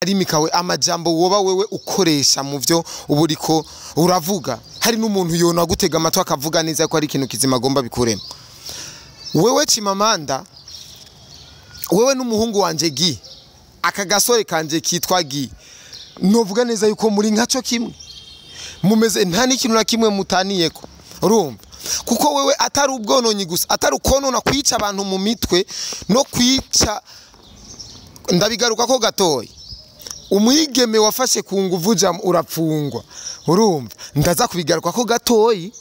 Rimikawe amajambo woba wewe ukoresha mu byo uba uriko uravuga, hari n'umuntu yona gutega amatwi akavuga neza ko ari ikintu kizima agomba bikuremo. Wewe Chimamanda, wewe n'umuhungu wanje Gi, aka gasore kanje kitwa Gi, novuga neza yuko muri nkaco kimwe mumeze, nta n'ikintu na kimwe mutaniyeko. Urumva, kuko wewe atari ubwononyi gusa, atari ukonona kwica abantu mu mitwe no kwica, ndabigaruka ko gatoya. Umwigeme wafashe ku nguvu jam urapfungwa. Urumva, ndaza kubigaruka ko gatoyi.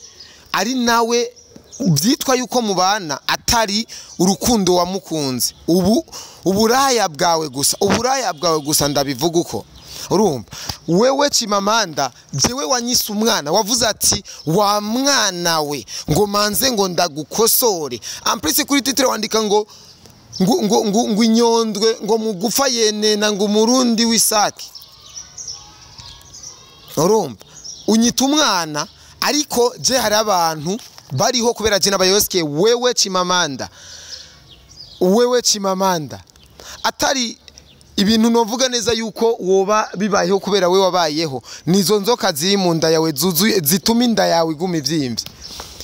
Ari nawe byitwa yuko mubana atari urukundo wamukunze, ubu uburaya bwawe gusa, uburaya bwawe gusa, ndabivuga uko. Urumva, wewe Chimamanda, jewe wanyise umwana, wavuze ati wa mwana we ngo manze ngo ndagukosore. En plus kuri titre wandika ngo ngo ngo ngo, ngo inyondwe ngo mugufa yenena ngo umurundi w'isaki. Urumva, unyita umwana, ariko je hari abantu bariho kubera je n'abayoboke. Wewe Chimamanda, wewe Chimamanda, atari ibintu novuga neza yuko woba bibayeho kubera we wabayeho, nizo nzoka ziri mu nda yawe zuzuye zituma inda yawe iguma ivyimvye.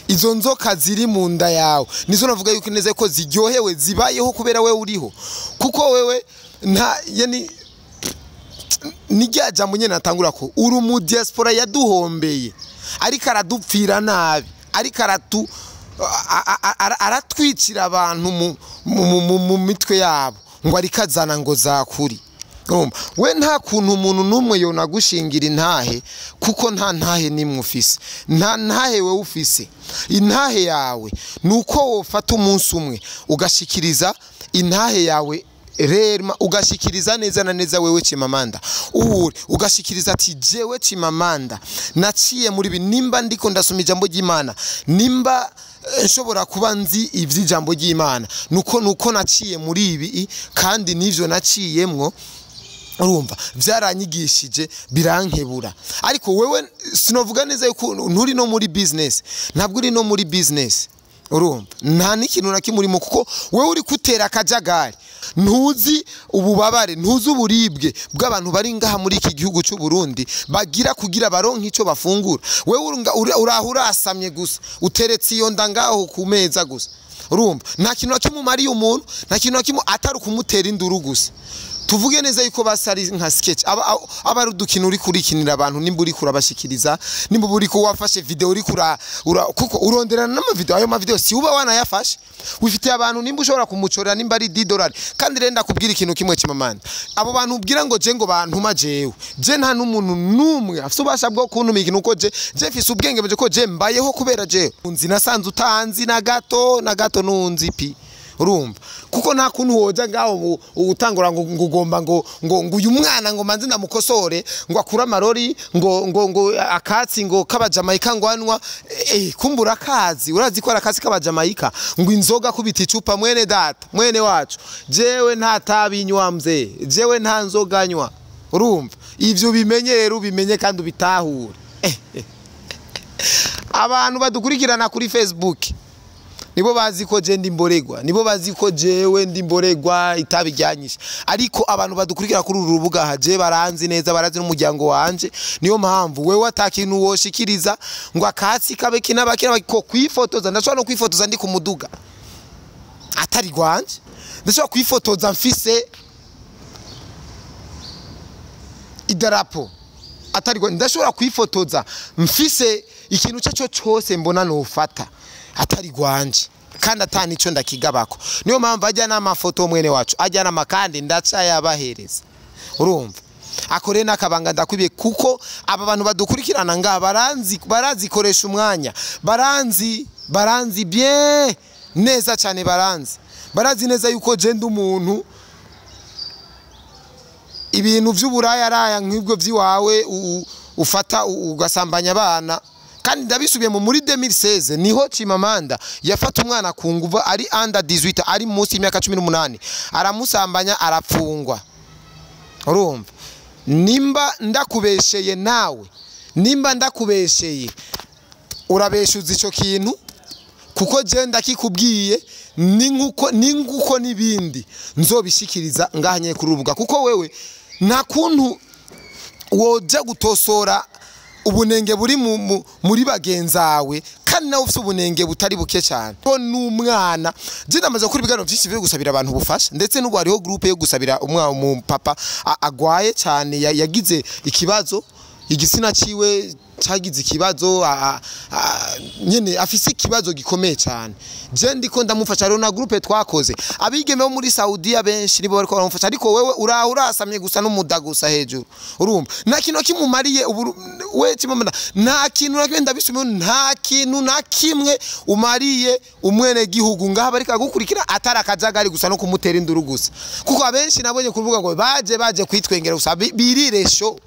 Izo nzoka ziri mu nda yawe nizo navuga yuko neza ko ziryohewe, zibayeho kubera we uriho, kuko wewe nta yani ni rya jambo nyene natangura ko uri mu diaspora yaduhombeye, ariko aradupfira nabi, ariko aratwicira abantu mu mitwe yabo ngo ariko azana ngo zakuri. Urumva, we nta kuntu umuntu n'umwe yonagushingira intahe, kuko nta ntahe nimwe ufise, nta ntahe wewe ufise. Intahe yawe nuko wofata umunsi umwe ugashikiriza intahe yawe rerma, ugashikiriza neza na neza wewe Chimamanda, uwuri ugashikiriza ati jewe Chimamanda naciye muri ibi, nimba ndiko ndasoma ijambo ry'Imana, nimba nshobora kuba nzi ivy'ijambo ry'Imana, nuko naciye muri ibi, kandi nivyo naciyemwo, urumva, vyaranyigishije birankebura. Ariko wewe sinovuga neza yuko nturi no muri business, ntabwo uri no muri business. Urumva, nta n'ikintu na kimwe urimo, kuko wewe uri kutera akajagari, ntuzi ububabare, ntuzi uburibwe bw'abantu bari ngaha muri iki gihugu cy'u Burundi bagira kugira baronke ico bafungura. Wewe uraho urasamye gusa, uteretse iyo nda ngaho ku meza gusa. Urumva, nta kintu na kimwe umariye umuntu, nta kintu na kimwe atari kumutera induru gusa. Tuvuge neza yuko basari nka sketch, aba ari udukino uri kurikinira abantu, nimba uri kurabashikiriza, nimba uri ko wafashe video uri kura kuko uronderana n'ama video, ayo ma video si uba wanayafashe, wifitiye abantu, nimba ushobora kumucorera nimba ari $10. Kandi rero ndakubwira ikintu kimwe Chimamanda, abo bantu ubwira ngo je ngo bantuma jewe, je nta n'umuntu n'umwe afise ububasha bwo kuntuma ikintu, uko je mfise ubwenge buje ko je mbayeho kubera jewe unzi nasanze utanzi na gato na gato nunzi pi. Urumva, kuko nta kuntu woja ngaho utangura ngo ugomba ngo ngo uyu mwana ngo manze ndamukosore ngo akura amarori ngo ngo ngo akatsi ngo k'abajamaika ngo anwa, kumbura akazi, urazi ko akatsi k'abajamaika ngo inzoga kubita icupa. Mwene data, mwene wacu, jewe nta tabi nywa mzee, jewe nta nzoga nywa. Urumva, ivyo bimenye rero ubimenye kandi ubitahure. Abantu badukurikirana kuri Facebook nibo bazi ko je ndi mboregwa, nibo bazi ko jewe ndi mboregwa itabi ryanyishe, ariko abantu badukurikira kuri uru rubuga haje baranzi neza, barazi n'umuryango wanje. Niyo mpamvu wewe atakintu woshikiriza ngo akatsi kabe kinabakira ko kwifotoza, ndashobora no kwifotoza ndi ku muduga atari gwanje, ndashobora kwifotoza mfise idarapo atari gwanje, ndashobora kwifotoza mfise ikintu cyaco cyose mbona nofata atari gwanje, kandi atani ico ndakigabako. Niyo mpamvu ajya n'amafoto mwene wacu, ajya n'amakandi ndacayabahereza. Urumva, akore n'akabanga ndakwibiye, kuko aba bantu badukurikirana ngaha baranzi, barazikoresha umwanya, baranzi bien neza cyane, barazi neza yuko je ndi umuntu ibintu vy'uburaya raya nk'ibwo vyiwawe ufata ugasambanya abana. Kandi ndabisubiye mu muri 2016 niho Chimamanda yafata umwana ku nguvu ari under 18, ari munsi y'imyaka 18, aramusambanya arapfungwa. Urumva, nimba ndakubesheye nawe, nimba ndakubesheye urabeshuza ico kintu, kuko je ndakikubwiye ni nkuko n'ibindi nzobishikiriza ngahanye kurubuga, kuko wewe Nta kuntu woja gutosora ubunenge buri muri bagenzawe kandi nawe ufite ubunenge butari buke cyane. Ko n'umwana je ndamaze gukora ibiganiro byinshi byo gusabira abantu ubufasha, ndetse n'ubu hariho groupe yo gusabira umwana umupapa agwaye cyane, yagize ikibazo, igitsina ciwe cyagize ikibazo, nyene afise ikibazo gikomeye cyane. Je ndiko ndamufasha rero na groupe twakoze, abigeme bo muri Saudiya benshi nibo bariko baramufasha, ariko wewe uraho urasamye gusa n'umuda gusa hejuru, urumva nta kintu kimumariye. Ubu we kimumara nta kintu na kimwe, ndabisubiye, nta kintu na kimwe umariye umwene gihugu ngaha bariko agukurikira, atari akajagari gusa no kumutera induru gusa, kuko abenshi nabonye kuvuga ngo baje kwitwengera gusa, birire show.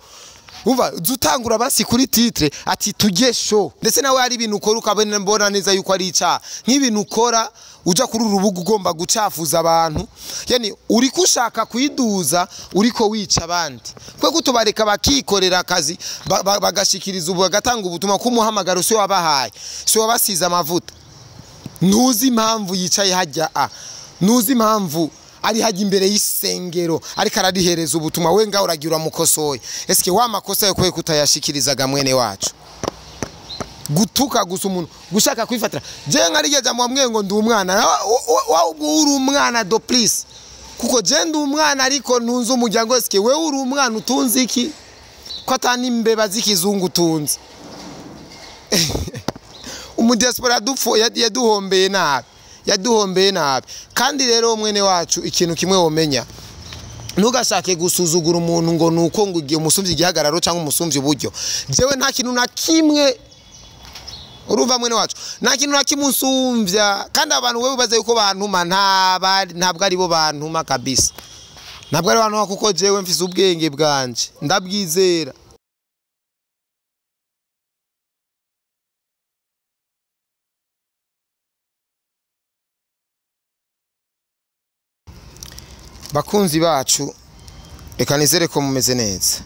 Umva zutangura basi kuri titre ati tujye show, ndetse nawe hari ibintu ukora ukabona mbona neza yuko ari icaha, nk'ibintu ukora uja kuri urubuga ugomba gucafuza abantu, yani uriko ushaka kwiduza uriko wica abandi, kwe kutubareka bakikorera akazi, bagashikiriza ubu bagatanga ubutumwa kumuhamagaro si wabahaye, si wabasize amavuta. Ntuzi impamvu yicaye hajya a ntuzi impamvu ari hajya imbere y'isengero ariko ararihereza ubutumwa, we ngaho uragira uramukosoye. Eske wa makosa yo kwe kutayashikirizaga mwene wacu? Gutuka gusa umuntu gushaka kwifatira, je nkarije jambo mwe ngo ndi umwana, wa ubwo uri umwana do please, kuko je ndi umwana ariko ntunze umuryango. Eske wewe uri umwana utunze iki ko atani imbeba z'ikizungu utunze? Umudiaspora yaduhombeye nabi, yaduhombeye nabi. Kandi rero mwene wacu ikintu kimwe womenya, ntugashake gusuzugura umuntu ngo nuko ngo igihe umusumvye igihagararo cyangwa umusumvye uburyo. Jewe nta kintu na kimwe, urumva mwene wacu, nta kintu na kimwe unsumvya. Kandi abantu wewe ubaze yuko bantuma, ntabwo ari bo bantuma kabisa, ntabwo ari bantuma, kuko jewe mfise ubwenge bwanje ndabwizera. Bakunzi bacu, reka nizere ko mumeze neza.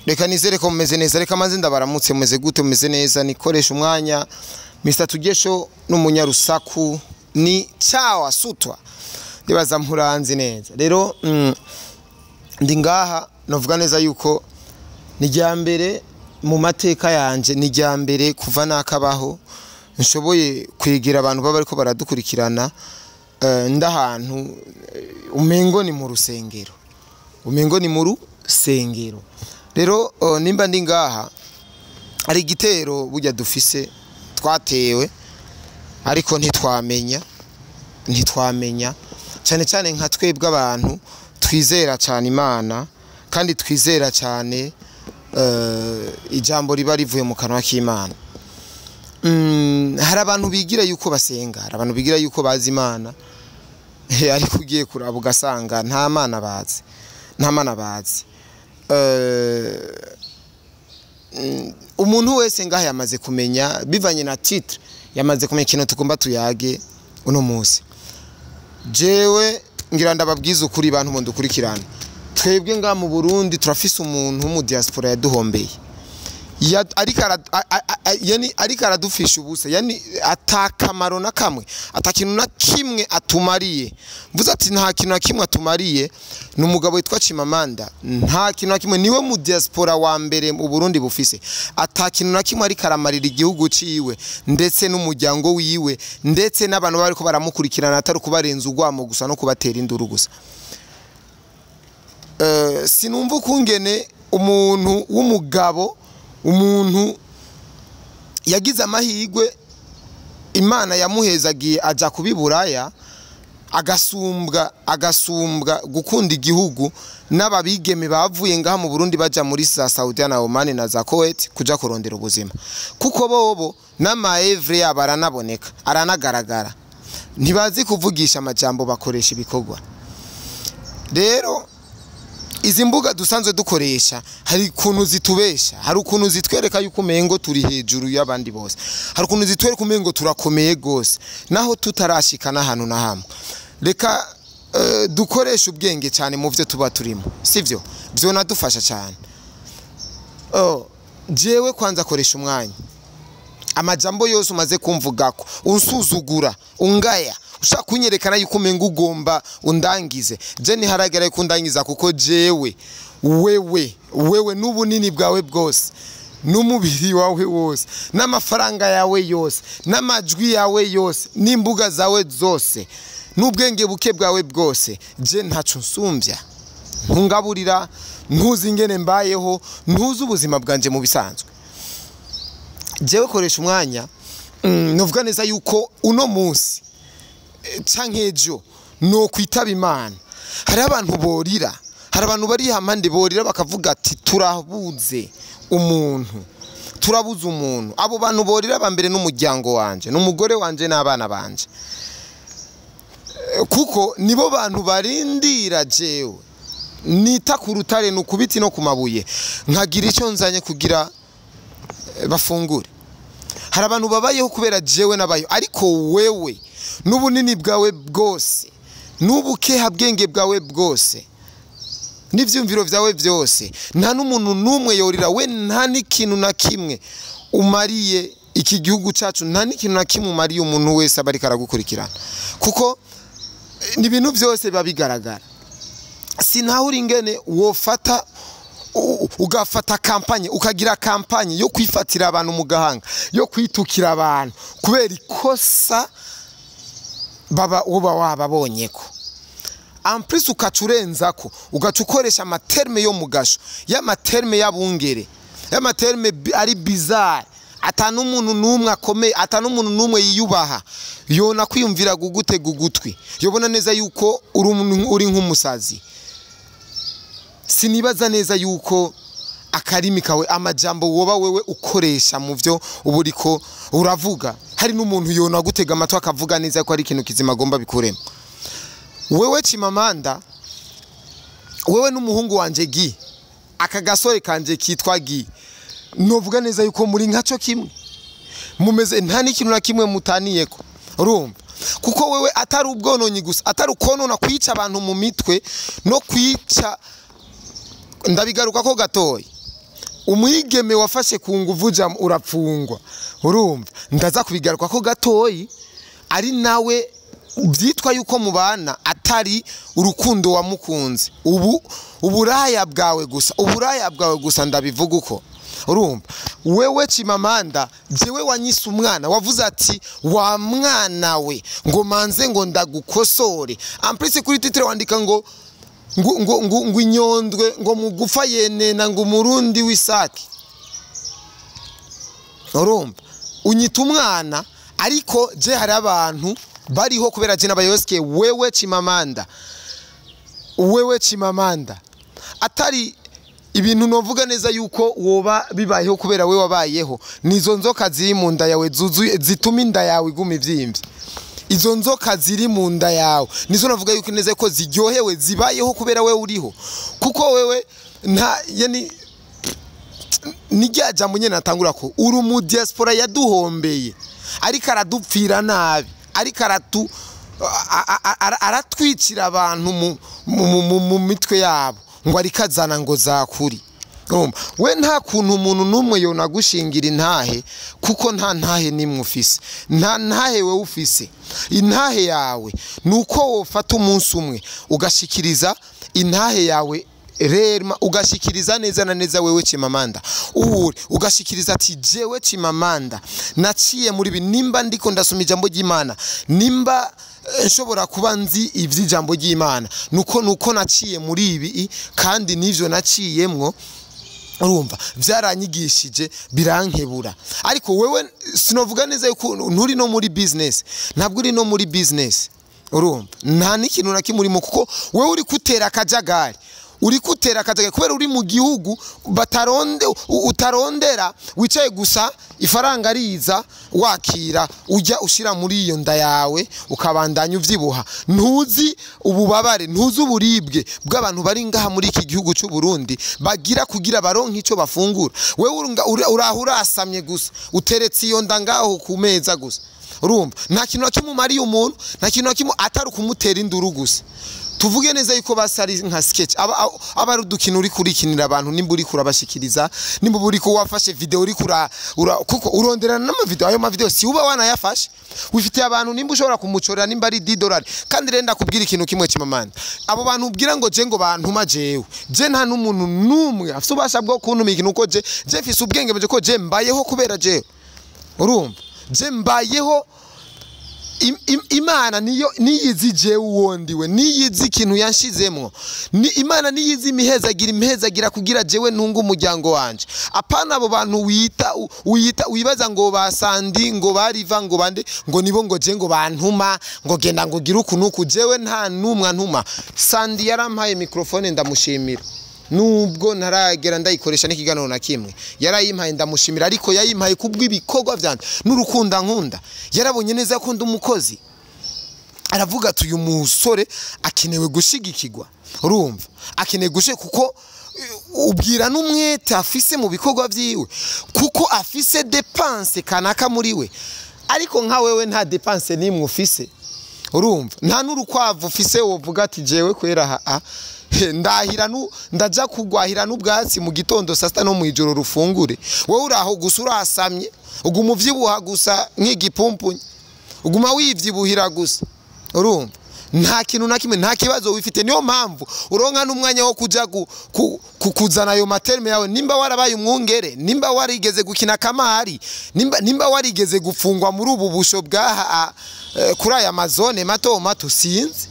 Reka nizere ko mumeze neza, reka maze ndabaramutse. Mumeze gute? Mumeze neza? Nikoresha umwanya Mr Tugesho n'umunyarusaku ni chawa sutwa, ndibaza mpuranzi neza. Rero ndi ngaha novuga neza yuko ni rya mbere mu mateka yanje, ni rya mbere kuva nakabaho nshoboye kwegera abantu baba ariko baradukurikirana, ndahantu umengo ni mu rusengero, umengo ni mu rusengero. Rero nimba ndi ngaha ari igitero burya dufise twatewe, ariko ntitwamenya cyane cyane nka twebwe abantu twizera cyane Imana, kandi twizera cyane ijambo riba rivuye mu kanwa k'Imana. Hari abantu bigira yuko basenga, hari abantu bigira yuko bazi Imana, ariko ugiye kuraba ugasanga nta Mana bazi, nta Mana bazi. Umuntu wese ngaha yamaze kumenya bivanye na titre, yamaze kumenya ikintu tugomba tuyage uno munsi. Jewe ngira ndababwiza ukuri bantu mu ndukurikirana, twebwe ngaha mu Burundi turafise umuntu mu diaspora yaduhombeye, ariko aradufisha ubusa, yani atakamaro na kamwe, atakintu na kimwe atumariye. Mvuze ati nta kintu na kimwe atumariye, ni umugabo witwa Chimamanda, nta kintu na kimwe, niwe mu diaspora wa mbere mu Burundi bufise, atakintu na kimwe ariko aramarira igihugu ciwe ndetse n'umuryango wiwe ndetse n'abantu bariko baramukurikirana, atari kubarenza urwamo gusa no kubatera induru gusa. Sinumva ukungene umuntu w'umugabo, umuntu yagize amahirwe Imana yamuhezagiye aja kubiburaya, agasumbwa gukunda igihugu n'ababigeme bavuye ngaha mu Burundi baja muri za Saudiya na Oman na za Kuwait kuja kurondera ubuzima, kuko bobo n'amaevre yabo aranaboneka, aranagaragara, ntibazi kuvugisha amajambo, bakoresha ibikorwa. Rero izi mbuga dusanzwe dukoresha hari ukuntu zitubesha, hari ukuntu zitwereka yuko umengo turi hejuru y'abandi bose, hari ukuntu zitwereka umengo turakomeye gose naho tutarashikana ahantu na hamwe. Reka dukoresha ubwenge cyane mu byo tuba turimo, sivyo? Byo nadufasha cyane. Jewe kwanza koresha umwanya, amajambo yose umaze kumvugako unsuzugura, ungaya, ushaka kunyerekana yuko umenga ugomba undangize. Je ntiharagera yuko undangiza, kuko jewe wewe n'ubunini bwawe bwose, n'umubiri wawe wose, n'amafaranga yawe yose, n'amajwi yawe yose, n'imbuga zawe zose, n'ubwenge buke bwawe bwose, je ntaco nsumbya. Ntungaburira, ntuzi ingene mbayeho, ntuzi ubuzima bwanje mu bisanzwe. Jewe koresha umwanya, novuga neza yuko uno munsi canke ejo no kwitaba Imana, hari abantu borira, hari abantu bari hampande borira bakavuga ati turabuze umuntu, turabuze umuntu. Abo bantu borira ba mbere n'umuryango wanje, n'umugore wanje n'abana banje, kuko nibo bantu barindira jewe nita ku rutare no kubiti no kumabuye, nkagira icyo nzanye kugira bafungure. Hari abantu babayeho kubera jewe nabayo, ariko wewe n'ubunini bwawe bwose, n'ubukeha bwenge bwawe bwose, n'ivyumviro vyawe byose, nta n'umuntu n'umwe yorira we, nta n'ikintu na kimwe umariye iki gihugu cacu, nta n'ikintu na kimwe umariye umuntu wese abariko aragukurikirana, kuko ni ibintu byose biba bigaragara. Sinahuri ingene wofata ugafata kampanye, ukagira kampanye yo kwifatira abantu mu gahanga, yo kwitukira abantu kubera ikosa baba uba wababonyeko. En plus ukacurenzako, ugaca ukoresha amaterme yo mugasho, y'amaterme y'abungere, y'amaterme ari bizarre, atanu umuntu numwe akomeye, atanu umuntu numwe yiyubaha yona kwiyumvira gugutega ugutwi, yobona neza yuko uri nk'umusazi. Sinibaza neza yuko akarimi kawe, amajambo woba wewe ukoresha mu byo uburiko uravuga, hari n'umuntu yona gutega amatwi akavuga neza ko ari ikintu kizima agomba bikuremo. Wewe Chimamanda, wewe n'umuhungu wanje Gi, aka gasore kanje kitwa Gi, novuga neza yuko muri nkaco kimwe mumeze, nta n'ikintu na kimwe mutaniyeko. Urumva, kuko wewe atari ubwononyi gusa, atari ukonona kwica abantu mu mitwe no kwica, ndabigaruka ko gatoyi, umwigeme wafashe ku nguvu jam urapfungwa. Urumva, ndaza kubigaruka ko gatoyi, ari nawe byitwa yuko mubana atari urukundo wamukunze, ubu uburaya bwawe gusa, uburaya bwawe gusa, ndabivuga uko. Urumva, wewe Chimamanda, jewe wanyise umwana, wavuze ati wa mwana we ngo manze ngo ndagukosore. En plus kuri titre wandika ngo ngo ngo ngo inyondwe ngo mugufa yenena ngo umurundi w'isaki. Urumva, unyita umwana, ariko je hari abantu bariho kubera je n'abayoske. Wewe Chimamanda, wewe Chimamanda, atari ibintu novuga neza yuko woba bibayeho kubera we wabayeho, nizo nzoka ziri mu nda yawe zuzuye zituma inda yawe iguma ivyimvye. Izo nzoka ziri mu nda yawe nizo navuga yuko neza ko ziryohewe, zibayeho kubera we uriho, kuko wewe nta yani nijya jambo nyene natangura ko uri mu diaspora yaduhombeye, ariko aradupfira nabi, ariko aratwicira abantu mu mitwe yabo ngo arikazana ngo zakuri. We nta kuntu umuntu n'umwe yona gushingira intahe, kuko nta ntahe nimwe ufise, nta ntahe we ufise. Intahe yawe nuko wofata umunsi umwe ugashikiriza intahe yawe rerma, ugashikiriza neza na neza wewe Chimamanda, uhure ugashikiriza ati jewe Chimamanda naciye muri bi, nimba ndiko ndasoma ijambo ry'Imana, nimba nshobora kuba nzi ivy'ijambo ry'Imana, nuko naciye muri ibi kandi nivyo naciyemwo, urumva vyaranyigishije birankebura. Ariko wewe sinovuga neza yuko nturi no muri business, ntabwo uri no muri business. Urumva, nta n'ikintu na kimwe urimo, kuko wewe uri kutera akajagari, uri kutera akajagari kubera uri mu gihugu bataronde, utarondera, wicaye gusa ifaranga riza wakira, ujya ushira muri iyo nda yawe ukabandanya uvyibuha. Ntuzi ububabare, ntuzi uburibwe bw'abantu bari ngaha muri iki gihugu cy'u Burundi bagira kugira baronke ico bafungura. Wewe uraho urasamye gusa, uteretse iyo nda ngaho ku meza gusa. Urumva, nta kintu na kimwe umariye umuntu, nta kintu na kimwe atari kumutera induru gusa. Tuvuge neza yuko basari nka sketch, aba ari udukino uri kurikinira abantu, nimba uri kurabashikiriza, nimba uri ko wafashe video uri kura kuko uronderana n'amavideo, ayo mavideo si uba wanayafashe wifitiye abantu, nimba ushobora kumucorera nimba ari $10. Kandi rero ndakubwira ikintu kimwe, Chimamanda, abo bantu ubwira ngo je ngo bantuma, jewe je nta n'umuntu n'umwe afise ububasha bwo kuntuma ikintu, kuko je mfise ubwenge buje ko je mbayeho kubera jewe, urumva, je mbayeho. Imana niyo niyizi jewe uwondiwe, niyizi ikintu yanshizemwo, ni Imana niyizi imihezagira impezagira kugira jewe ntunga umuryango wanje. Apana abo bantu wita wibaza ngo basandi, ngo bariva, ngo bande, ngo nibo ngo je ngo bantuma ngo genda ngo gira uku nuku. Jewe nta numwe antuma. Sandi yarampaye microphone, ndamushimira, nubwo ntaragera ndayikoresha n'ikiganiro na kimwe. Yarayimpaye, ndamushimira, ariko yayimpaye kubw'ibikorwa vyanje n'urukundo nkunda. Yarabonye neza ko ndi umukozi, aravuga ati uyu musore akenewe gushigikirwa, urumva, akeneye gushigikirwa kuko ubwira n'umwete afise mu bikorwa vyiwe, kuko afise dépense kanaka muri we. Ariko nka wewe nta dépense n'imwe ufise, urumva, nta n'urukwavu ufise wovuga ati jewe kwera ha ndahira nu ndaja kugwahira n'ubwatsi mu gitondo, saa sita no mu ijoro rufungure. Wowe uraho gusa urasamye, uguma uvyibuha gusa nk'igipumpunyi, uguma wivyibuhira gusa, urumva, nta kintu na kimwe, nta kibazo wifite. Niyo mpamvu uronka n'umwanya wo kuja kuzana ayo ma termes yawe, nimba warabaye umwungere, nimba warigeze gukina kamari, nimba warigeze gufungwa muri ubu busho bwaha kuri aya mazone mato mato, sinzi.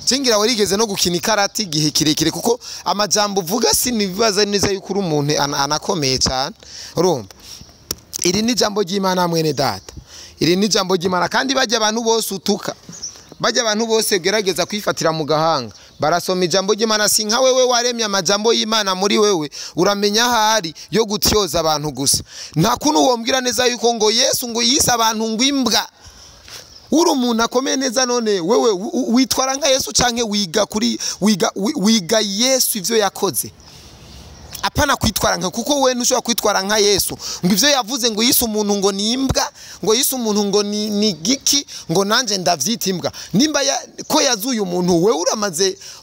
Cingira warigeze no gukina ikarati igihe kirekire, kuko amajambo uvuga sinibaza neza yuko uri umuntu anakomeye cyane. Urumva, iri ni ijambo ry'Imana, mwene data, iri ni ijambo ry'Imana. Kandi bajya abantu bose utuka, bajya abantu bose gerageza kwifatira mu gahanga, barasoma ijambo ry'Imana. Si nka wewe waremye amajambo y'Imana muri wewe, uramenya ahari yo gutyoza abantu gusa. Nta kuntu wombwira neza yuko ngo Yesu ngo yise abantu ngo imbwa, uri umuntu akomeye neza. None wewe witwara nka Yesu canke wiga kuri wiga Yesu ivyo yakoze? Apana kwitwara nka, kuko we ntushobora kwitwara nka Yesu ngo ivyo yavuze, ngo yise umuntu ngo ni imbwa, ngo yise umuntu ngo ni giki, ngo nanje ndavyita imbwa. Nimba ko yazuye umuntu, we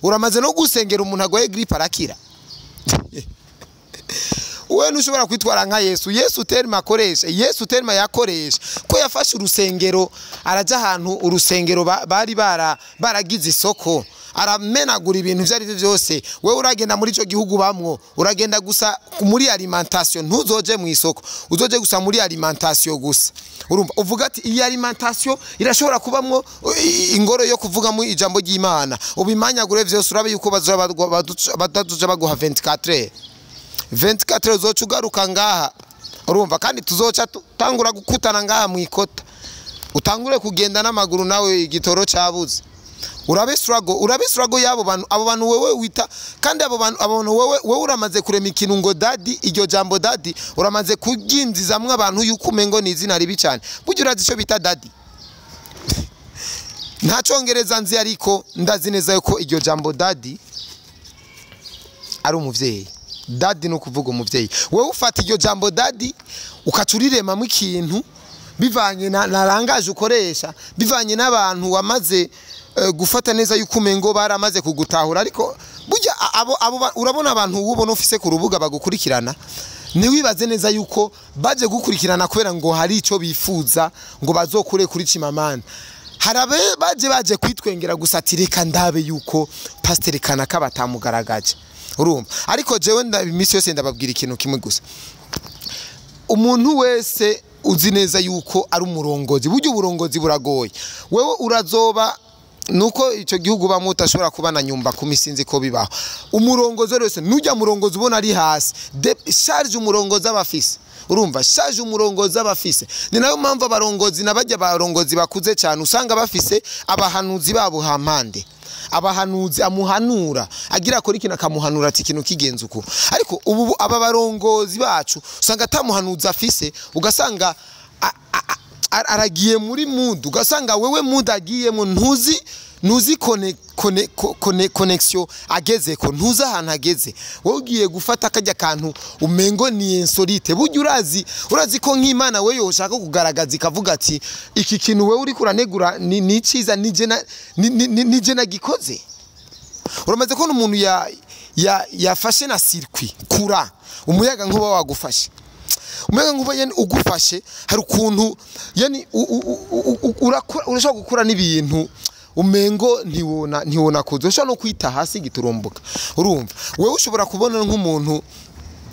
uramaze no gusengera umuntu agwaye grippe arakira. We ntushobora kwitwara nka Yesu. Yesu terme akoresha, Yesu terme yakoresha, ko yafashe urusengero araja ahantu urusengero bari baragize isoko, aramenagura ibintu ivyo ari byo byose. Wewe uragenda muri ico gihugu bamwo, uragenda gusa muri alimentation, ntuzoje mu isoko, uzoje gusa muri alimentation gusa. Urumva, uvuga ati iyi alimentation irashobora kubamwo ingoro yo kuvugamo ijambo ry'Imana, ubimanyagure vyose, urabe yuko batazoja baguha 24 heures. 24 heures uzoca ugaruka ngaha, urumva, kandi tuzoca tangura gukutana ngaha mu ikota, utangure kugenda n'amaguru nawe igitoro cabuze. Urabe struggle, urabe struggle y'abo bantu, abo bantu wewe wita. Kandi abo bantu wewe uramaze kurema ikintu ngo daddy, iryo jambo daddy uramaze kuryinjizamwo abantu yuko umengo ni izina ribi cyane. Burya urazi ico bita daddy? Nta congereza nzi, ariko ndazi neza yuko iryo jambo daddy ari umuvyeyi. Daddy ni ukuvuga umuvyeyi. Wewe ufata iryo jambo daddy ukaca uriremamo ikintu bivanye na langage ukoresha, bivanye n'abantu wamaze gufata neza yuko umengo baramaze kugutahura. Ariko burya abo urabona abantu ubona ufise ku rubuga bagukurikirana, ntiwibaze neza yuko baje gukurikirana kubera ngo hari ico bifuza ngo bazokure kuri Chimamanda. Hari abe baje kwitwengera gusa, ati reka ndabe yuko pasiteri kanaka batamugaragaje, urumva. Ariko jewe iminsi yose ndababwira ikintu kimwe gusa: umuntu wese uzi neza yuko ari umurongozi, burya uburongozi buragoye. Wewe urazoba nuko icyo gihugu bamwe utashobora kuba na nyumba kumi, sinzi ko bibaho. Umurongozi wese nujya murongozi ubona ari hasi charge umurongozi aba afise, urumva, charge umurongozi aba afise. Ni nayo mpamvu abarongozi n'abajya abarongozi bakuze cyane usanga bafise abahanuzi babo hampande, abahanuzi amuhanura agira akora ikintu, akamuhanura ati ikintu kigenze uku. Ariko ubu aba barongozi bacu usanga atamuhanuzi afise, ugasanga aragiye muri mood, ugasanga wewe mood agiyemo ntuzi connexion ageze ko, ntuzi ahantu ageze. Wowe ugiye gufata kajya kantu umengo ni insolite. Burya urazi ko nk'Imana we yoshaka kugaragaza ikavuga ati iki kintu wewe uri kuranegura ni cyiza, nije nagikoze. Uramaze kubona umuntu yafashe na circuit kura umuyaga nkuba wagufashe, umuyaga nkuba yani ugufashe, hari ukuntu yani urashobora gukora n'ibintu umengo ntiwona kuzo, ushobora no kwita hasi giturumbuka. Urumva wewe ushobora kubona nk'umuntu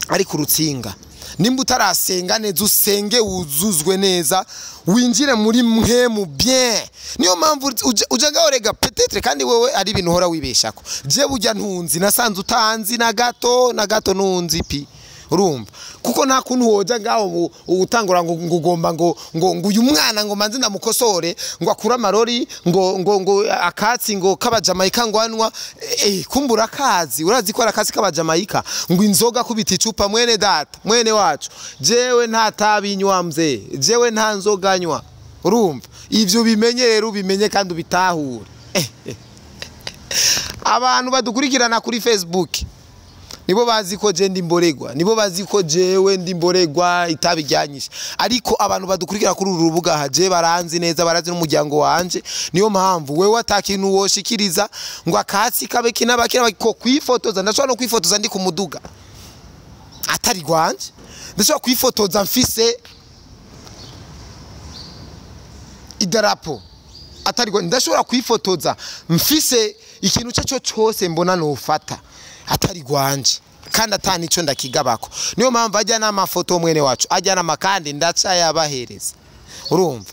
ari ku rutsinga, nimba utarasenga neza usenge wuzuzwe neza, winjire muri mpemu bien. Niyo mpamvu uja ngaho rega peut-être, kandi wewe ari ibintu uhora wibeshako. Je burya ntunzi nasanze utanzi na gato na gato, ntunzi pi. Urumva kuko nta kuntu woja ngaho utangura ngo ugomba ngo ngo ngo uyu mwana ngo manze ndamukosore ngo akura amarori ngo ngo ngo akatsi ngo k'abajamayika ngo anwa kumbura akazi, urazi ko ari akatsi k'abajamayika ngo inzoga kubita icupa. Mwene data, mwene wacu, jewe nta tabi nywa mzee, jewe nta nzoga nywa. Urumva ivyo bimenye rero, ubimenye kandi ubitahure. Abantu badukurikirana kuri Facebook nibo bazi ko je ndi mboregwa, nibo bazi ko jewe ndi mboregwa itabi ryanyishe, ariko abantu badukurikira kuri uru rubuga haje baranzi neza, barazi n'umuryango wanje. Niyo mpamvu wewe atakintu woshikiriza ngo akatsi kabe kinabakira ko kwifotoza. Ndashobora no kwifotoza ndi ku muduga atari gwanje, ndashobora kwifotoza mfise idarapo atari gwanje, ndashobora kwifotoza mfise ikintu cyaco cyose mbona nofata atari gwanje, kandi atani ico ndakigabako. Niyo mpamvu ajya n'amafoto mwene wacu, ajya n'amakandi ndacayabahereza. Urumva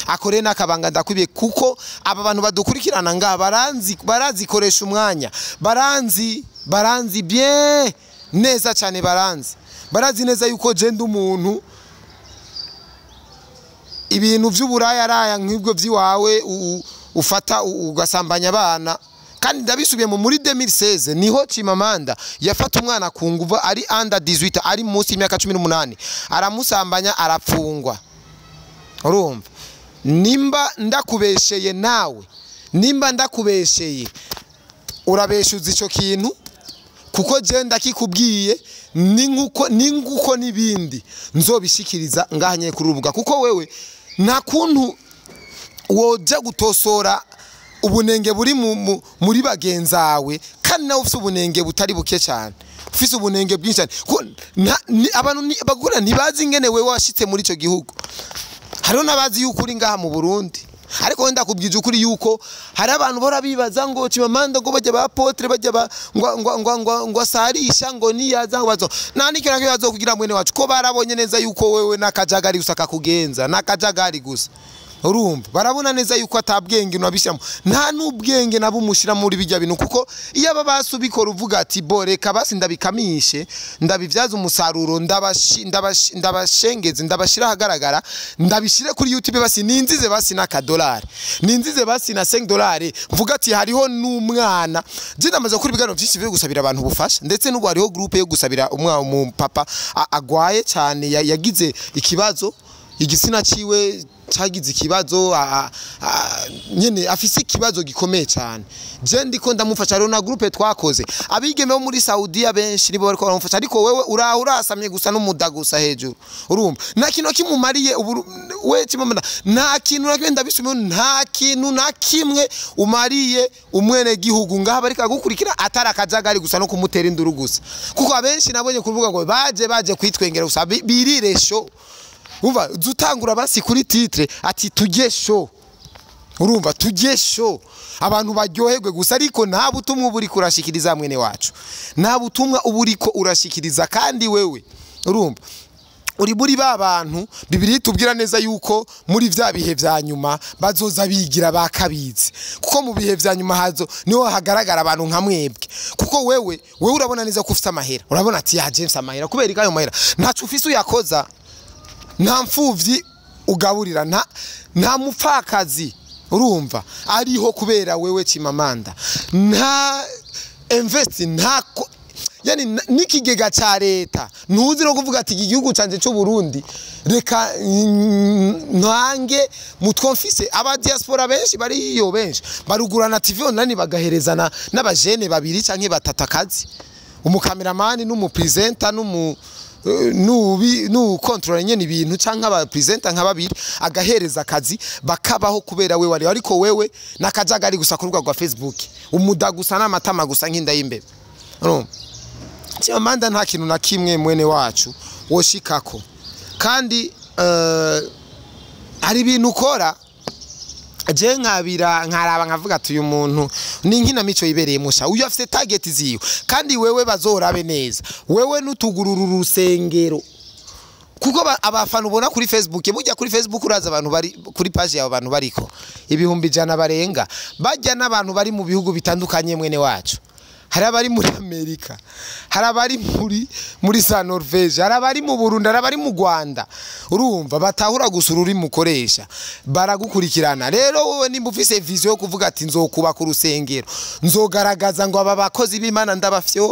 akore n'akabanga ndakwibiye, kuko aba bantu badukurikirana ngaha baranzi, barazikoresha umwanya, baranzi bien neza cyane, barazi neza yuko je ndi umuntu ibintu vy'uburaya raya nk'ibwo vy'iwawe ufata ugasambanya abana. Kandi ndabisubiye mu muri 2016 niho Chimamanda yafata umwana ku nguvu ari under 18, ari munsi y'imyaka 18, aramusambanya arapfungwa. Urumva nimba ndakubesheye nawe, nimba ndakubesheye urabeshuza ico kintu, kuko je ndakikubwiye ni nkuko nibindi nzobishikiriza ngahanye kuri urubuga, kuko wewe nta kuntu woja gutosora ubunenge buri muri bagenzawe, kandi nawe ufise ubunenge butari buke cyane, ufise ubunenge bwinshi cyane. Abantu bagura ntibazi ingene wewe washitse muri ico gihugu. Hariho n'abazi yuko uri ngaha mu Burundi, ariko wenda kubwije ukuri yuko hari abantu bora bibaza ngo Chimamanda ngo bajya ba apotre bajya ba ngo ngo ngo ngo ngo asarisha ngo niyaza ngo bazo nta n'icyo nakyo bazo kugira mwene wacu, ko barabonye neza yuko wewe n'akajagari usaka kugenza n'akajagari gusa. Urumva barabona neza yuko atabwenge unabishyiramo, nta n'ubwenge nabo umushira muri bijya bintu, kuko iyo aba basubikora uvuga ati bo reka basi ndabikamishe ndabivyaza umusaruro, ndabashengeze ndabashira ahagaragara, ndabishire kuri YouTube basi ninzize basi n'akadolari, ninzize basi na $5, mvuga ati hariho n'umwana. Je ndamaze gukora ibiganiro byinshi byo gusabira abantu ubufasha, ndetse n'ubu hariho groupe yo gusabira umwana umupapa agwaye cyane, yagize ikibazo, igitsina ciwe cyagize ikibazo, nyene afise ikibazo gikomeye cyane. Je ndiko ndamufasha rero na groupe twakoze, abigeme bo muri Saudiya benshi nibo bariko baramufasha, ariko wewe uraho urasamye gusa n'umuda gusa hejuru. Urumva nta kintu kimumariye we Chimamanda, nta kintu na kimwe ndabisubiye, nta kintu na kimwe umariye umwene gihugu ngaha bariko agukurikira atari akajagari gusa no kumutera induru gusa, kuko abenshi nabonye kuvuga ngo baje kwitwengera gusa birire show. Umva zutangura basi kuri titre ati tujye show. Urumva tujye show abantu baryoherwe gusa, ariko nta butumwa uburi kurashikiriza mwene wacu, nta butumwa uburiko urashikiriza. Kandi wewe urumva uri muri ba bantu Bibiliya itubwira neza yuko muri vya bihe vya nyuma bazoza bigira bakabizi, kuko mu bihe vya nyuma hazo niho hagaragara abantu nka mwebwe. Kuko wewe urabona neza ko ufite amahera, urabona ati ya James amahera, kubera ikayo mahera ntacu ufise uyakoza, nta mfuvyi ugaburira, nta mupfakazi urumva ariho kubera wewe Chimamanda, nta invest, nta yani n'ikigega ca leta ntuzi no kuvuga ati igihugu canje c'u Burundi reka ntange mutwomfise. Aba diaspora benshi bari iyo benshi barugurana TV online bagaherezana n'abajene babiri canke batatu akazi, umukameramani n'umupresenter Nubi nu control nyene ibintu canke aba presenter nka babiri agahereza akazi bakabaho kubera we wari, ariko wewe nakajagari gusa ku rubuga rwa Facebook, umuda gusa n'amatama gusa nk'inda y'imbeba. Urumva, Chimamanda nta kintu na kimwe mwene wacu woshikako. Kandi hari ibintu ukora je nkabira nkaraba nkavuga ati uyu muntu ni inkinamico yibereye musha, uyu afite target ziwe. Kandi wewe bazorabe neza, wewe nutugurura urusengero, kuko abafana ubona kuri Facebook, burya kuri Facebook uraza abantu bari kuri page yawe, abantu bariko 100,000 barenga, bajya n'abantu bari mu bihugu bitandukanye mwene wacu. Hari abari muri Amerika, hari abari muri za Norvege, hari abari mu Burundi, hari abari mu Rwanda. Urumva, batahura gusa ururimi ukoresha, baragukurikirana. Rero wowe nimba ufise vision yo kuvuga ati nzokubaka urusengero, nzogaragaza ngo aba bakozi b'Imana ndabafyonde,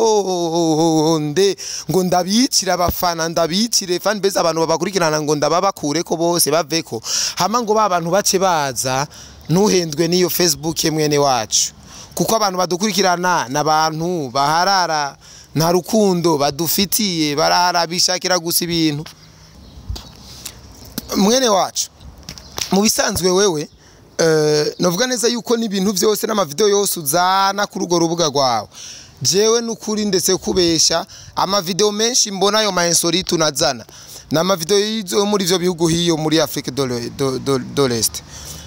ngo ndabicira abafana, ndabicire fan base, abantu babakurikirana, ngo ndababakureko bose baveko, hama ngo ba bantu bace baza, ntuhendwe n'iyo Facebook mwene wacu, kuko abantu badukurikirana n'abantu baharara, nta rukundo badufitiye, barahara bishakira gusa ibintu mwene wacu. Mu bisanzwe wewe novuga neza yuko n'ibintu byose n'amavideo yose uzana kuri urwo rubuga rwawe, jewe n'ukuri ndetse kubesha, amavideo menshi mbona ayo ma insolite unazana ni amavideo y'izo muri ivyo bihugu hiyo muri Afrique de l'Est,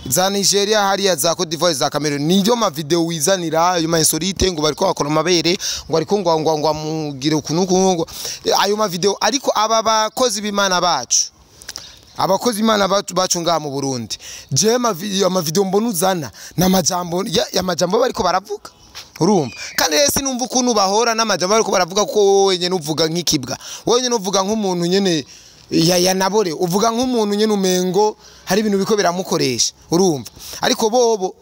za Nigeria hariya, za Cote d'Ivoire, za Cameroon, niyo mavideo wizanira ayo ma insolite, ngo bariko bakora amabere, ngo ariko ngo amugire ukuntu ngo ayo mavideo. Ariko aba bakozi b'Imana bacu, abakozi b'Imana bacu ngaha mu Burundi, je amavideo mbona uzana n'amajambo y'amajambo bariko baravuga. Urumva, kandi rero sinumva ukuntu bahora n'amajambo bariko baravuga, ko wowe wenyene uvuga nk'ikibwa, wowe wenyene uvuga nk'umuntu nyene ya nabore, uvuga nk'umuntu nyene umengo hari ibintu biko biramukoresha. Urumva, ariko bobo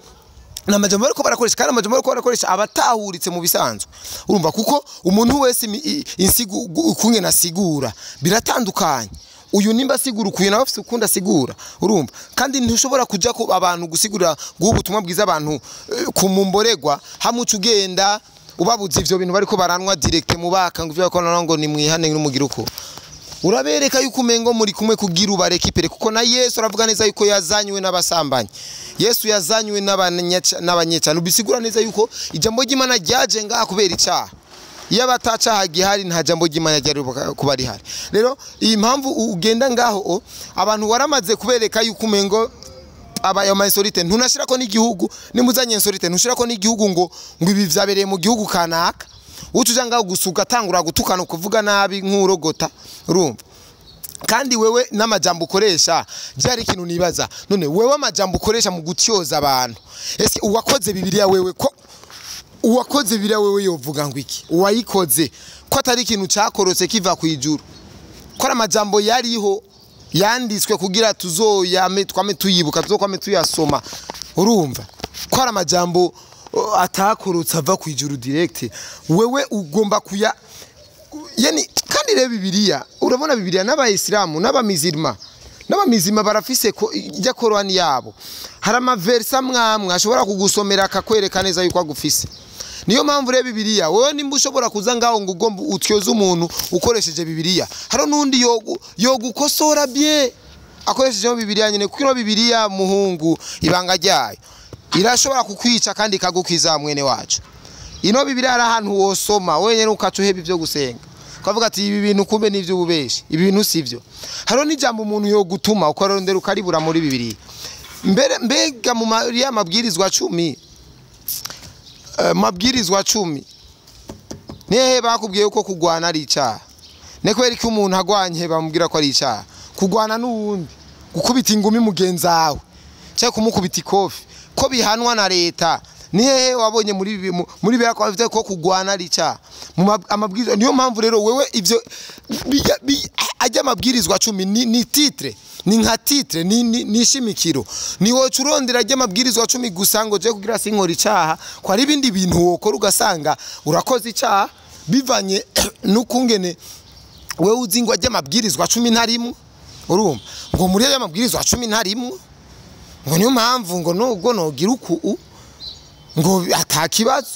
n'amajambo bariko barakoresha, kandi amajambo bariko barakoresha abatahuritse mu bisanzwe. Urumva, kuko umuntu wese insigu ukungene asigura biratandukanye. Uyu nimba asigura ukuye, nawe afise ukundi asigura. Urumva, kandi ntushobora kuja ko abantu gusigura guha ubutumwa bwiza abantu ku mumboregwa, hamwe uca ugenda ubabuza ivyo bintu bariko baranwa direct mu baka, ngo ivyo bariko baranwa ngo nimwihane n'umugira uko. Urabereka yuko umengo muri kumwe kugira ubarekipere, kuko na Yesu aravuga neza yuko yazanywe n'abasambanyi, Yesu yazanywe n'abanyecana. Ubisigura neza yuko ijambo ry'Imana ryaje ngaha kubera icaha. Iyo abatacaha gihari, nta jambo ry'Imana ryari kuba rihari. Rero iyi mpamvu ugenda ngaho abantu waramaze kubereka yuko umengo aba ayo ma insolite, ntunashirako n'igihugu. Nimuzanye insolite, ntushirako n'igihugu ngo ibi vyabereye mu gihugu kanaka. Utuja ngaho gusa ugatangura gutukana, kuvuga nabi nk'urogota. Urumva, kandi wewe n'amajambo ukoresha byari ikintu nibaza. None wewe amajambo ukoresha mu gutyoza abantu, ese uwakoze Bibiliya wewe, ko uwakoze Bibiliya wewe yovuga ngo iki? Uwayikoze, ko atari ikintu cyakorotse kiva ku ijuru, ko ari amajambo yariho yanditswe kugira tuzoyame twame tuyibuka, tuzokwame tuyasoma. Urumva ko ari amajambo atakorotse ava ku ijuru direct. Wewe ugomba kuya yani. Kandi rero Bibiliya, urabona Bibiliya, n'abayisilamu n'abamizima barafise ko ijya Korani yabo, hari amaversa amwe ashobora kugusomera akakwereka neza yuko agufise. Niyo mpamvu rero Bibiliya, wowe nimba ushobora kuza ngaho ngo ugomba utyoze umuntu ukoresheje Bibiliya, hari n'undi yogukosora bien akoresheje Bibiliya nyine, kuko ino Bibiliya muhungu ibanga ryayo irashobora kukwica kandi ikagukiza mwene wacu. Ino Bibiliya hari ahantu wosoma wenyine ukaca uheba ibyo gusenga, ukavuga ati ibi bintu kumbe ni iby'ububeshi, ibi bintu si byo. Hariho n'ijambo umuntu yogutuma ukarondera ukaribura muri Bibiliya. Mbere mbega mu ya mabwirizwa 10, mabwirizwa 10, nihehe bakubwiye ko kugwana ari icyaha? Ne kubera ko umuntu agwanye bamubwira ko ari icyaha kugwana n'uwundi, gukubita ingumi mugenzi wawe cyangwa kumukubita ikofi, ko bihanwa na leta? Ni hehe wabonye muri bibiliya ko bavuze ko kugwana ari icyaha mu amabwirizwa? Niyo mpamvu rero wewe ivyo ajya amabwirizwa 10 ni titre, ni nka titre, ni ishimikiro. Ni wowe urondera ajya amabwirizwa 10 gusa ngo je kugira sinkora icaha, ko hari ibindi bintu wokora ugasanga urakoze icaha bivanye n'ukungene wewe uzi ngo ajya amabwirizwa 11. Urumva, ngo muri ayo mabwirizwa 11 ngo niyo mpamvu ngo nubwo nogira uku ngo atakibazo.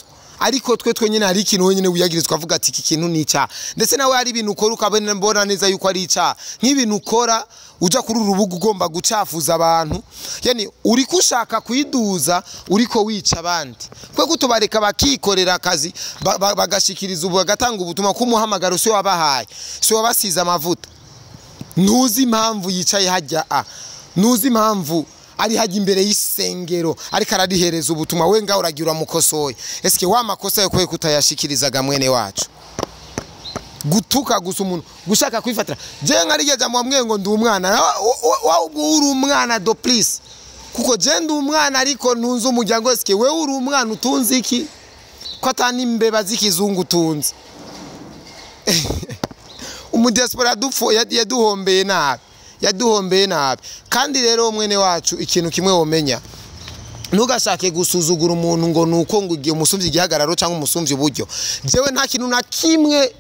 Ariko twe twenyine hari ikintu wenyine wiyagirizwa avuga ati iki kintu ni icyaha, ndetse nawe hari ibintu ukora ukabona mbona neza yuko ari icyaha, nk'ibintu ukora uja kuri uru rubuga ugomba gucafuza abantu, yani uriko ushaka kwiduza uriko wica abandi. Kwe kutubareka bakikorera akazi, bagashikiriza ubu, bagatanga ubutumwa ko umuhamagaro si wabahaye, si wabasize amavuta. Ntuzi impamvu yicaye hajya a, ntuzi impamvu ari hajya imbere y'isengero ariko ararihereza ubutumwa, we ngaho uragira uramukosoye. Eske wa makosa yo kwe kutayashikirizaga mwene wacu? Gutuka gusa umuntu, gushaka kwifatira. Je nkarije jambo mwe ngo ndi umwana, wa uri umwana do please, kuko je ndi umwana ariko ntunze umuryango. Eske wewe uri umwana utunze iki ko atani imbeba z'ikizungu utunze? Umudiaspora yaduhombeye nabi, yaduhombeye nabi. Kandi rero mwene wacu, ikintu kimwe womenya, ntugashake gusuzugura umuntu ngo nuko ngo igihe umusumvye igihagararo cyangwa umusumvye uburyo. Jewe nta kintu na kimwe,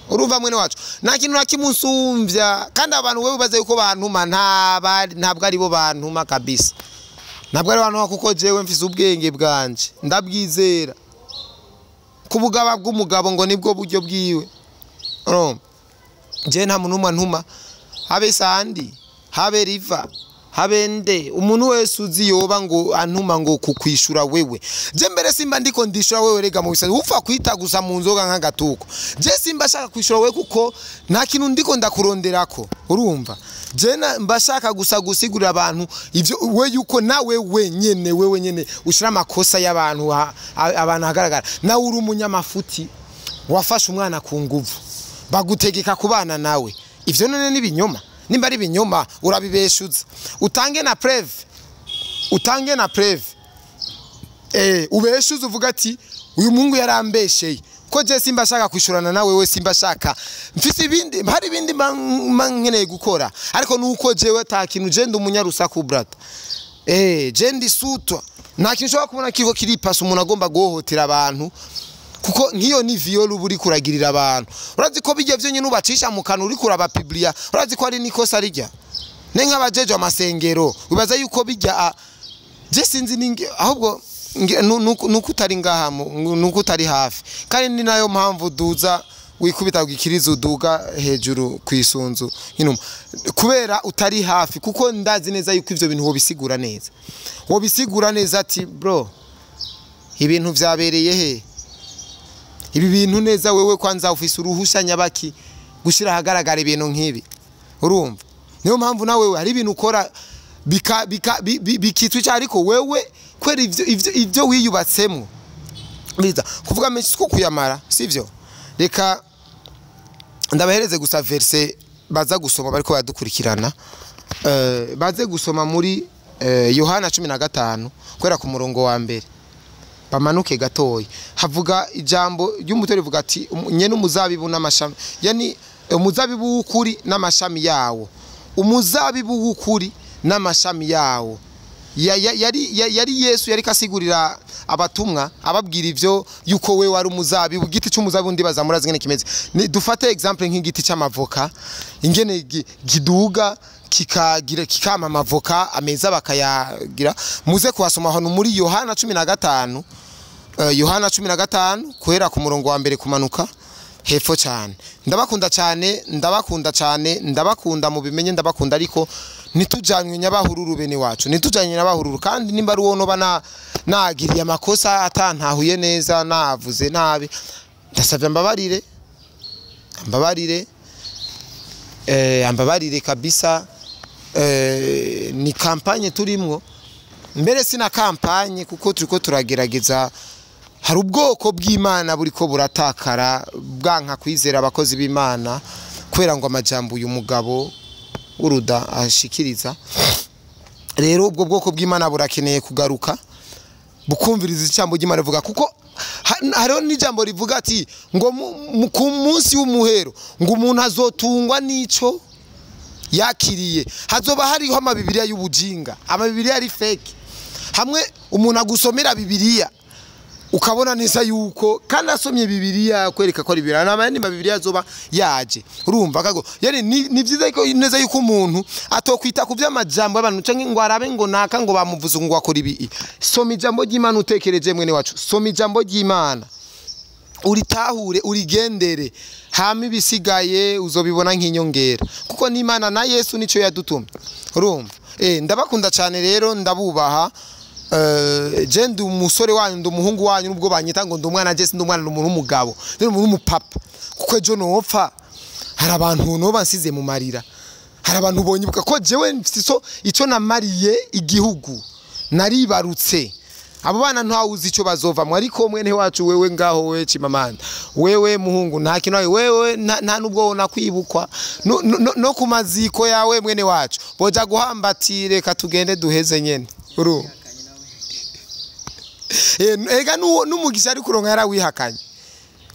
urumva mwene wacu, nta kintu na kimwe unsumvya. Kandi abantu wewe ubaze yuko bantuma, ntabwo ari bo bantuma kabisa, ntabwo ari bantuma, kuko jewe mfise ubwenge bwanje, ndabwizera kubugaba bw'umugabo ngo nibwo buryo bwiwe. Urumva, je nta muntu umwe antuma, habe Sandi, habe Riva, habe nde, umuntu wese uzi yoba ngo antuma ngo kukwishura wewe. Je mbere simba ndiko ndishura wewe, rega mu bisanzwe upfa kwita gusa mu nzoga nk'agatuko. Je simba shaka kwishura wewe kuko nta kintu ndiko ndakuronderako. Urumva, je mba shaka gusa gusigurira abantu ivyo we yuko nawe wenyene, wewe nyene ushira amakosa y'abantu abantu ahagaragara. Nawe uri umunyamafuti, wafashe umwana ku nguvu, bagutegeka kubana nawe. Ivyo none ni binyoma. Nimba ari binyoma urabibeshuza, utange na preuve, utange na preuve. Ubeshuza uvuga ati uyu mungu yarambesheye, ko je simba shaka kwishurana nawe, we simba shaka, mfise ibindi, hari ibindi mba nkeneye gukora. Ariko nuko jewe ta kintu, je ndi umunyarusaku brother. Je ndi sutwa, nta kintu ushobora kubona kiriko kiripasa umuntu agomba guhohotera abantu, kuko nk'iyo ni viol uba uriko uragirira abantu. Urazi ko bijya vyonyine ubacisha mu kanwa uriko urabapiblia, urazi ko ari nikosa rijya ne nk'abajejwe amasengero, wibaza yuko bijya je sinzi ninge, ahubwo nuko utari ngaha, nuko utari hafi. Kandi ni nayo mpamvu duza wikubita gikiriza uduga hejuru kwisunzu inuma, kubera utari hafi, kuko ndazi neza yuko ivyo bintu wobisigura neza, wobisigura neza ati bro ibintu vyabereye he, ibi bintu neza, wewe kwanza ufise uruhusha nyabaki gushira ahagaragara ibintu nk'ibi? Urumva, niyo mpamvu nawe hari ibintu ukora bikitwa icyaha, ariko wewe kwera ivyo wiyubatsemo biza kuvuga menshi siko kuyamara, sivyo? Reka ndabahereze gusa verse baza gusoma bariko baradukurikirana. Baze gusoma muri Yohana 15 kwera ku murongo wa mbere bamanuke gatoyi. Havuga ijambo ry'umutwe rivuga ati nyene umuzabibu n'amashami, yani umuzabibu w'ukuri n'amashami yawo, umuzabibu w'ukuri n'amashami yawo. Yari Yesu yari kasigurira abatumwa ababwira ivyo yuko we wari umuzabibu, igiti cy'umuzabibu ndibaza murazi ngene kimeze. Ni dufate example nk'igiti cy'amavoka, ingene giduga kikagira kikama amavoka ameza bakayagira. Muze kuhasoma hano muri Yohana 15, Yohana 15 kuhera ku murongo wa mbere kumanuka hepfo cyane. Ndabakunda cyane, ndabakunda cyane, ndabakunda mubimenye, ndabakunda, ariko nitujanywe nyabahururu bene wacu, nitujanywe nyabahururu. Kandi nimba ari uwo noba nagiriye amakosa atantahuye neza, navuze nabi, ndasabye mbabarire, mbabarire, ambabarire kabisa. Ni kampanye turimwo, mbere sina kampanye kuko turiko turagerageza. Hari ubwoko bw'Imana buriko buratakara bwanka kwizera abakozi b'Imana kubera ngo amajambo uyu mugabo uruda ashikiriza. Rero ubwo bwoko bw'Imana burakeneye kugaruka bukumviriza ijambo ry'Imana rivuga, kuko hariho n'ijambo rivuga ati ngo ku munsi w'umuhero ngo umuntu azotungwa n'ico yakiriye. Hazoba hariho amabibiriya y'ubujinga, amabibiriya ari fake, hamwe umuntu agusomera bibiriya Ukabona neza yuko kandi asomye Bibiliya kwereka ko ari Bibiliya n'abandi ma Bibiliya azoba yaje. Urumva kago yani ni vyiza ko neza yuko umuntu atokwita ku vy'amajambo y'abantu canke ngo arabe ngo naka ngo bamuvuze ngo akora ibi. Soma ijambo ry'Imana utekereje, mwene wacu. Soma ijambo ry'Imana, uritahure, urigendere, hama ibisigaye uzobibona nk'inyongera, kuko n'Imana na Yesu nico yadutumye. Urumva, ndabakunda cyane rero, ndabubaha. Je ndi umusore wanyu, ndi umuhungu wanyu, nubwo banyita ngo ndi umwana. Je sindi umwana, ndi umuntu w'umugabo, ndi umuntu w'umupapa, kuko ejo nopfa hari abantu noba nsize mu marira, hari abantu bonyibuka ko jewe mfise ico namariye igihugu, naribarutse. Abo bana ntawuzi icyo bazovamwo. Ariko mwene wacu, wewe ngaho, wewe Chimamanda, wewe muhungu, nta kintu wewe nta nubwo wona kwibukwa no ku maziko yawe. Mwene wacu, boja guhambatire reka tugende duheze nyene. Urumva, ega n'umugisha ari kuronka yarawihakanye.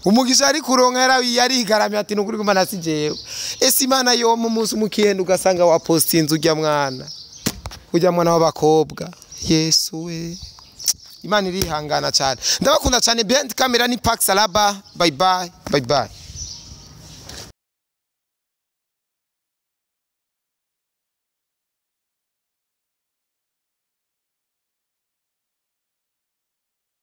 Umugisha ari kuronka yarigaramye ati: "Nukuri kumana si jewe." Ese Imana yo mu munsi mukihenda ugasanga wapostinze ujya mwana w'abakobwa? Yesu we, Imana irihangana cyane. Ndabakunda cyane. Behind camera ni Pax Alaba. Bye bye, bye bye.